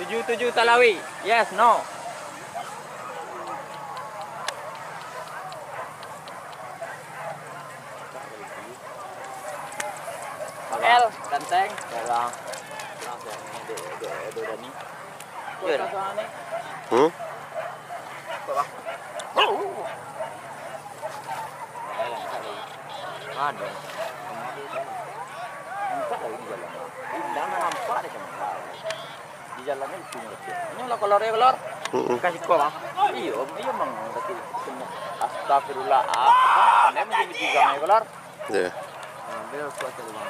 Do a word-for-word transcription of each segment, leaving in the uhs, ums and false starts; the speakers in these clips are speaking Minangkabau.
Tujuh tujuh Talawi. Yes, no. L. Ganteng. Dalam. Langsung ni, dek, dek, dek Dani. Iya, dah. Hmm? Ada. Nampak lagi di jalan. Indah nampak deh, sama. Di jalan ni lucu ni, lucu. Ini lah kolor ya, kolor. Mm-mm. Kasih kau, Bang. Iyo, iyo, Bang. Berarti semua. Astagfirullah. Ah, pandai menjadi tiga, ya, kolor. Iya. Nah, beliau kuat tadi, Bang.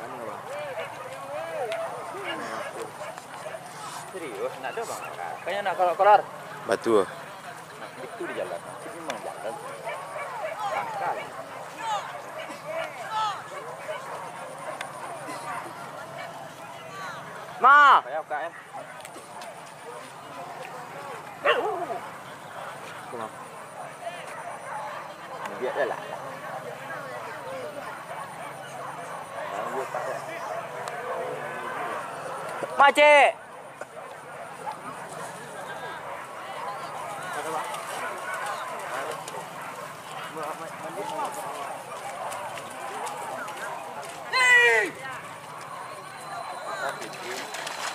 Anu, Bang. Serius, nak ada, Bang? Kayaknya nak kolor-kolor. Batua. Nah, itu di jalan. Itu memang jalan. Tangkal. Ma! Payah buka, eh. Biak dah lah. Makcik!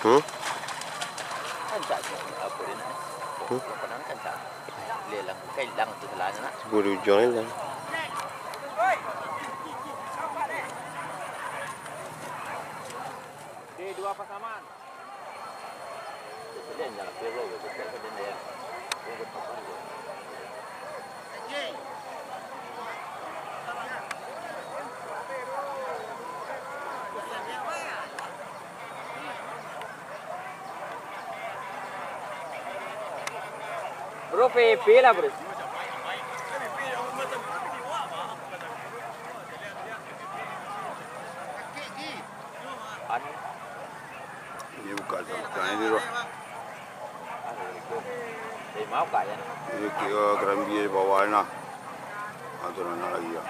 Hmm? Kancak tu, apa dia nak? Hmm? Apa nama kancak? Dia hilang, kan hilang tu salah nak. Sepuluh ujung hilang. Di dua pasaman. Bro, P P lah, bro. Anu. Ini buka tu, buka ini tu. Ini kira kerambi di bawah ni lah. Ah, tu nak lagi lah.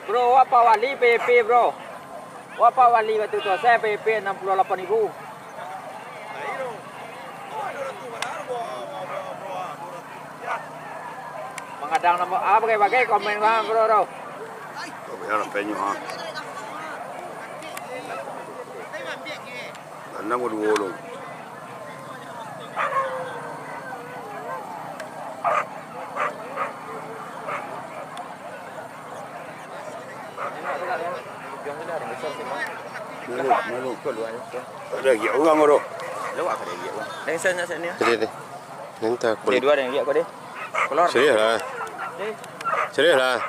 Bro, wak Pak Wali P P, bro. Wak Pak Wali waktu tu, saya P P enam puluh lapan ribu. Mangadang namo, ah, bagai-bagai komen, bang, bro, bro. Kau bayar lah penyu, ha. Tanam ko duo lo. Malu, malu. Ada giak urang ko tu. Lewat ka dia giak urang. Deng sen, sen ni. Deh, deh. Nanti aku. Dia dua deng giak ko deh. Keluar. Serius lah. Deh. Serius lah.